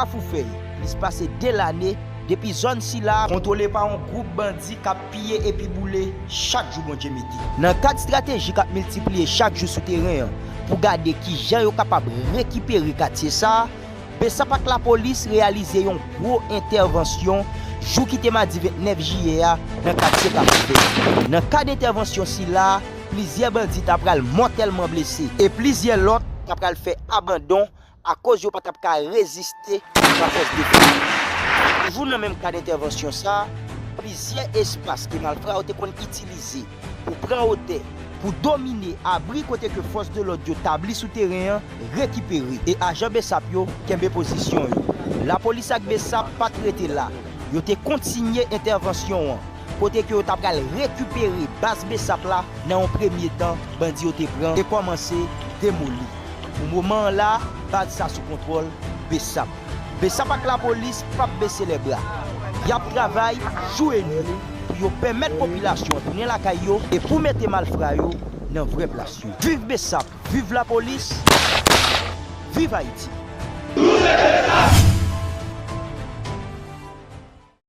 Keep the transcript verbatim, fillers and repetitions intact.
Kafou Fèy, plis pase de lane depi zòn sila kontwole pa yon gwoup bandi k ap piye epi boule chak jou Bondye mete. Nan kad estrateji k ap miltipliye chak jou sou teren an pou gade kijan yo kapab rekipere katye sa a, Besap ak lapolis reyalize yon gwo entèvansyon jou ki te madi vennèf jiyè a nan katye Kafou Fèy. Nan kad entèvansyon sila a, plizyè bandi ta pral mòtèlman blese e plizyè lòt ta pral fè abandon akoz yo pa t ap ka reziste fas a fòs defans. Toujou nan menm kad entèvansyon sa a, plizyè espas ke malfra yo te konn itilize pou pran wotè, pou domine abri kote ke fòs de lòd yo tabli sou teren an, rekipere e ajan Besap yo kenbe pozisyon yo. Lapolis ak Besap pa t rete la, yo te kontinye entèvansyon an, kote ke yo ta pral rekipere baz Besap la nan yon premye tan bandi yo te pran e kòmanse demoli. Pou moman an la, baz sa sou kontwòl Besap. Besap ak lapolis p ap bese lèbra. Y ap travay jou e nwit pou yo pèmèt popilasyon an tounen lakay yo e pou mete malfra yo nan vrè plas yo. Viv Besap, viv lapolis, viv Ayiti!